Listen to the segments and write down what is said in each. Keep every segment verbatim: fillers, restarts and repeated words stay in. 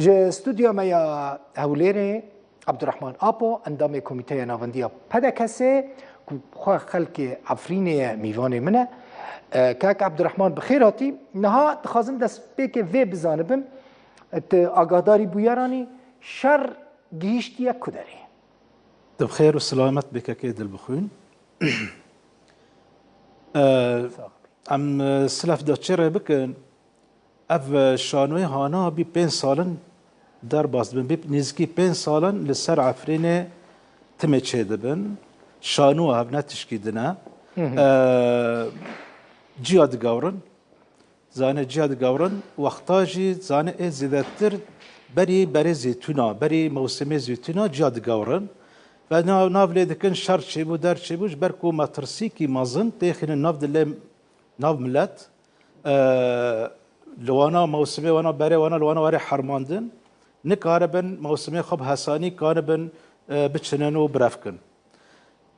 Ji stûdya me ya Hewlêrê Abdurrahman Apo, endamê Komîteya Navendiya P D K S'ê, ku xwe xelkê Efrînê ye, mîvanê min e. E, Kak Abdurrahman, bi xêr hatî. Niha dixwazim destpêkê vê bizanibim, tu agahdarî bûyeranî, şer gihîştiye ku derê? Tu bi xêr û silamet bî, Kekê Dilbixwîn. E, Sağ ol. Em, e, silef de çê rê bikin. Ev, e, şanoyê hana bî pênc salin derbas dibin. Bî nêzîkî pênc salin li ser Efrînê timê çêdibin. Şanoya hev ne tişkî din e. Hı hı. E, ciya digewrin. Zanê ciya digewrin. Wexta jî zanê ê zêdetir berî berê zeytûna, berî mewsimê zeytûna ciya digewrin. Ve nav, nav lê dikin şer çêbû, der çêbû, ji ber ku metirsîkî mezin têxînin nav dilê, nav milet. E, li wana mewsimê wana berê wana li wana warê hermandin, nikaribin mewsimê xwe bi hesanî karibin, e, biçinin û birevkin.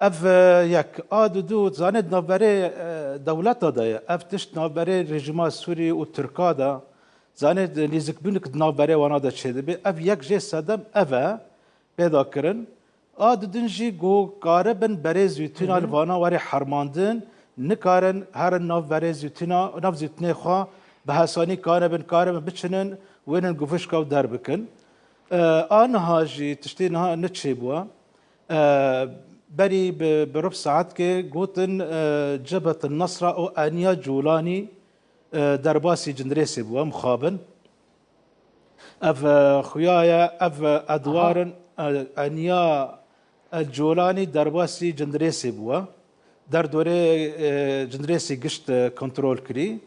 Ev, e, yek. A du du, zanê di navberê, e, dewleta de ye. Ev tişt navberê rejîma Sûrî û Tirka de, zanê di nêzikbûnik di navberê wana de çêdibe. Ev yek jê sedem ev e, pêda kirin. A didin jî ku karibin berê zûtîna li vana werê hermandin, nikarin herin nav berê zûtîna, nav zûtînê xwe bi hesanî karibin, karibin biçinin, wênin guvişka û derbikin. E, a niha jî tiştê niha ne çêbûye. E, berî bi, bi rib saetkê gotin, e, Cebhet Nesra û Eniya Colanî, e, derbasî Cindirêsê bûye, mixabin. Ev, e, xuya ye, ev, e, edwar in, e, Eniya El Colanî derbasî Cindirêsê bûye. Derdorê, e, Cindirêsê gişt, e, kontrol kirî.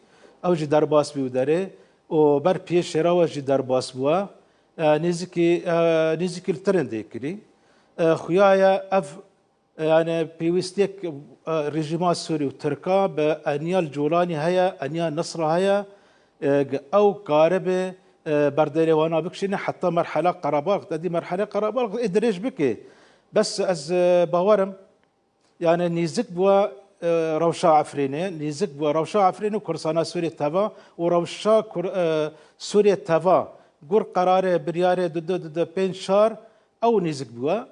Ew jî derbas bî û derê. Û ber piyê şêrawe jî derbas bûye. E, nêzîkî, e, nêzîkî li Tirindê kirî. E, xuya ye ev, e, yani pêwîstiyek, e, rejîma Sûrî û Tirka bi Eniya El Colanî heye, Eniya Nesra heye, e, g-, ew karibe, e, berdêrê wana bikişîne heta merhela Qerebalx. Te dî merhelê Qerebalx ê dirêj bike. Bes ez, e, bawerim, yani nêzik bûye, e, rewşa Efrînê, nêzik bûye rewşa Efrînê û Kurdistana Sûriyê teva û rewşa Kur-, e, Sûriyê teva gur qerarê, biryarê du du du du pênc çar ew nêzik bûye.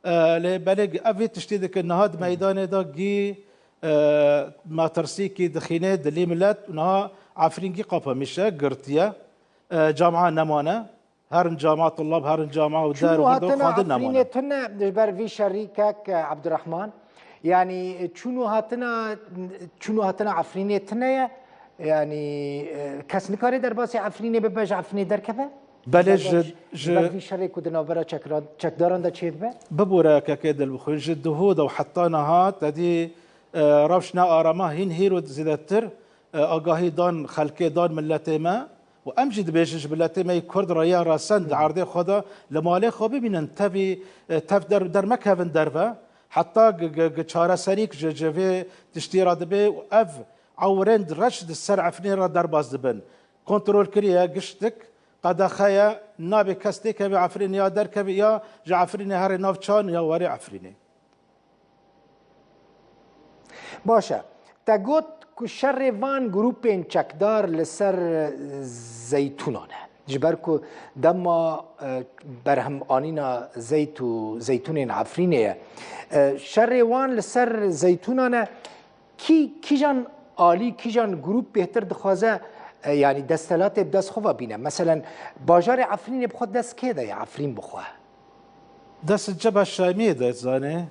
E, lê belê ev vê tiştê dike niha di meydanê de gî, e, metirsîkî dixîne dilê milet û niha Efrîn gî qapamîş e, girtiye. E, camia nemane. Herin camia tulab, herin camia û der û vir de xwendin nemane. Çûn û hatina Efrînê tune ji ber vî şerî kek, e, Ebdurehman. Yanî, e, çûn û hatina, çûn û hatina Efrînê tune ye. Yanî, e, kes nikare derbasî Efrînê bibe, ji Efrînê derkeve? Belê, ji, ji ber vî şerê ku di navbera çekran-, çekdaran de çêdibe? Bibûre, kekê Dilbixwîn, ji duhû de û heta niha te dî, e, rewş ne arama hîn hîro zêdetir, e, agahî dan xelkê, dan miletê me. Û em jî dibêjin ji miletê me yê Kurd re ya resen di erdê xwe de li malê xwe bimînin, tevî, e, tev der-, dermekevin derve. Heta gi-, gi-, gi çareserîk ji, ji vê tiştî re dibe û ev ewrên reş di ser Efrînê re derbas dibin. Kontrol kiriye giştik, qedexe ye, nabe kes têkeve Efrînê ya derkeve ya ji Efrînê herê nav çan ya werê Efrînê. Baş e. Te got ku şerê van grûpên çekdar li ser zeytûnan e. Ji ber ku dema, e, berhem anîna zeyt û zeytûnên Efrînê ye. E, şerê wan li ser zeytûnan e. Kî, kîjan alî, kîjan grûp bêhtir dixwaze, e, yanî desthilatê bi dest xwe ve bîne? Meselen, bajarê Efrînê bi xwe dest kê de ye, Efrîn bi xwe? Dest Cebha Şamiyê de zane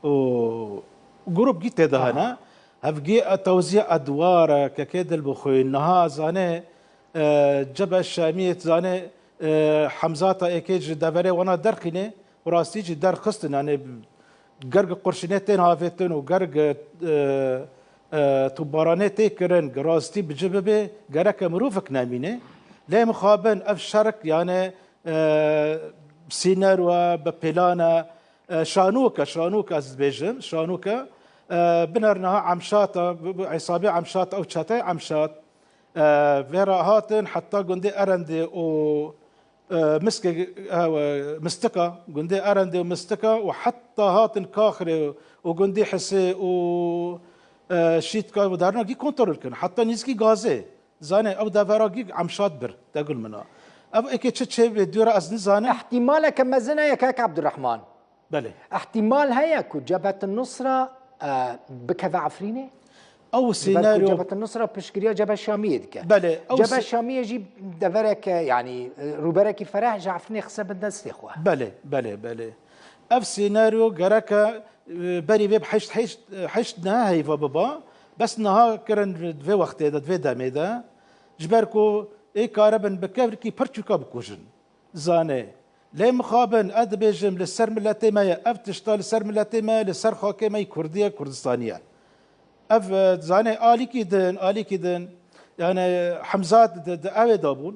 û grûp gî tê de hene. Aha. Hevgî e, tewzîya edwar e, kekê Dilbixwîn. Niha zane, e, Cebha Şamiyê zane, e, Hemzata êkê ji deverê wana derxîne û rastî jî derxistin. Yanî ger gi qurşînê tên havêtin û ger gi, e, e, tûbaranê tê kirin, gi rastî bi ci bibe, gereke mirovek nemîne. Lê mixabin ev şerik, yani, e, sîner we, bi plan e, e, şanûk e, şanûk ez dibêjim, şanûk e. E, biner niha Emşat e, bi, bi, hesabê Emşat, ew çeteyê Emşat. E, vê re hatin heta gundê Erendê û, e, Miskê, e, Mistika, gundê Erendê û Mistika û heta hatin Kaxirê û gundê Hisê û, e, Şîtka û derna gî kontrol kirin. Heta nîzikî Gazê. Zanê, ew devera gî Emşat bir, degul min a. Ev êkê çi çêbê dû re ez nizanim. Îhtîmaleke mezin heye kek Abdurrahman. Belê. Îhtîmal heye ku Cebhet Nusra e, bikeve Efrînê? Ew Ji ber ku senaryo Cebhet Nusra piştgiriya Cebhet Şamiyê dike. Belê, ew Cebhet se- Şamiyê jî devereke, yanî e, rûbereke fereh ji Efrînê xise bin destê xwe. Belê, belê, belê. Ev senaryo gereke e, berî vê bi heşt, heşt, heşt ne heyva biba. Bes niha kirin di vê wextê de, di vê demê de. Ji ber ku ê karibin bi kevirkî pirçûka bikujin. Zanê. Lê mixabin, ez dibêjim li ser miletê me ye. Ev tişta li ser miletê me, li ser xakê me yî Kurdî ye, Kurdistanî ye. Ev, e, zanê alîkî din, alîkî din. Yani Hemzat di, di ewê de bûn.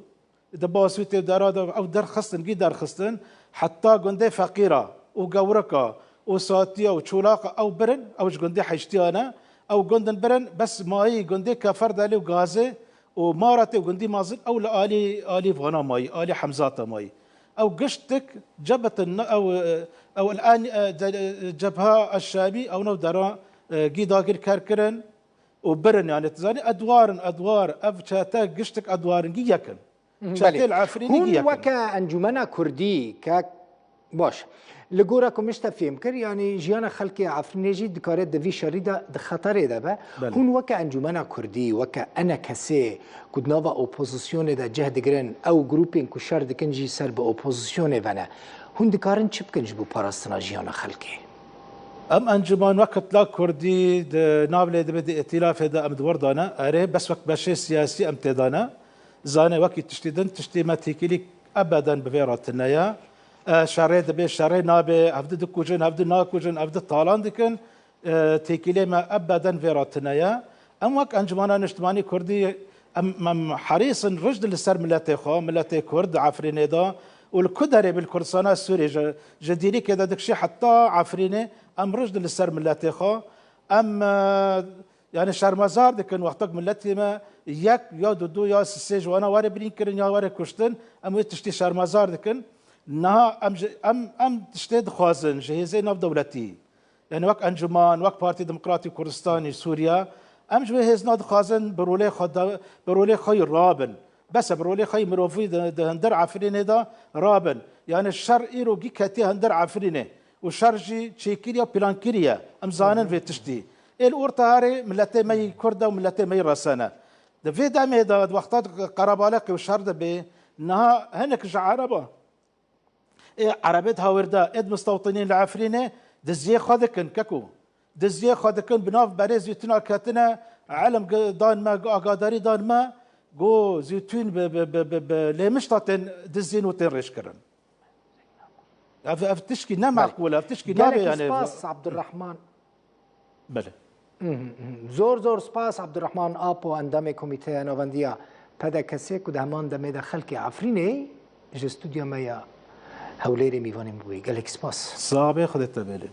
Di Basûtê dera de ew derxistin, gî derxistin. Heta gundê Feqîra û Gewrika û Satiya û Çolaqa ew birin, ew ji gundê Heştiya ne. Ew gundin birin, bes mayî gundê Keferdelê û Gazê û Maratê û gundî mazin ew li alî, alî vana mayî, alî Hemzata mayî. Ew giştik cebetin, ew, ew el an, e, ce-, e, Cebha Eşşamî, ew nav dera, e, gî dagir ker kirin û birin, yani, tu zanî, edwarin, edwar, ev çete giştik edwarin, gî yekin. Çetê li Efrînî gî Hûn yekin. Weke Encûmena Kurdî, kek, baş. Li gora ku min ji te fêm kir, yanî jiyana xelkê Efrînê jî dikare di vî şerî de di xeterê de be. Belê. Hûn weke Encûmena Kurdî, weke enekesê ku di nava opozisyonê de cih digirin, ew grûpên ku şer dikin jî ser bi opozisyonê ve ne. Hûn dikarin çi bikin ji bo parastina jiyana xelkê? Em encûman wek Kitla Kurdî di nav lê dibe di îtîlafê de em di wir de ne. Erê, bes wek beşê siyasî em tê de ne. Zanê wekî tiştî din, tiştî me têkilî ebeden bi vê re tune ye. E, şerê dibe, şerê nabe, hevdi dikujin, hevdi nakujin, hevdi talan dikin. E, têkilê me ebeden vê re tune ye. Em wek Encûmana Niştimanî Kurdî, em, em herîs in rij li ser miletê xwe, miletê Kurd di Efrînê de û li ku derê bi li Kurdistana Sûrî ji, ji Dîlîkê de dikişî heta Efrînê, em rij li ser miletê xwe. Em, e, yani şermezar dikin wextek miletê me yek ya du du ya sisê ji wana were birîn kirin ya were kuştin, em wê tiştî şermezar dikin. Niha em ji, em, em tiştê dixwazin ji hêzê navdewletî. Yani wek Encûman, wek Partî Demokratî Kurdistanî Sûriye, em ji wê hêzna dixwazin bi rolê xwe de, bi rolê xwe yî rabin. Bes e, bi rolê xwe yî mirovî di, di hundir Efrînê de rabin. Yani şer îro gî ketiye hundir Efrînê û şer jî çêkirî ya plankirî ye. Em zanin vê tiştî. Ê li orta herê miletê me yî Kurd e û miletê me yî resen e. Di vê demê de, di wexta Qerebaleqê û şer dibê, niha hinek ji Ereba Ê Erebê di hawir de, ê di mistewtinên li Efrînê diziyê xwe dikin, keko. Diziyê xwe dikin, bi nav berê zîtuna ketine, elm gi-, dan me, gi-, agadarî dan me, go zîtûn bi, bi, bi, bi, bi lêmişta tên dizîn û tên rêjkirin. Ev, ev tişkî ne meqûl e, ev tişkî nabe Gelekî yani. Spas, Abdurrahman. Belê. Zor zor spas Abdurrahman Apo, endamê Komîteya Navendiya P D K S ku di heman demê de xelkê Efrînê ji stûdya me ya Hewlêrê mîvanê min bûyî. Gelek spas. Sabe Xwedê te belê.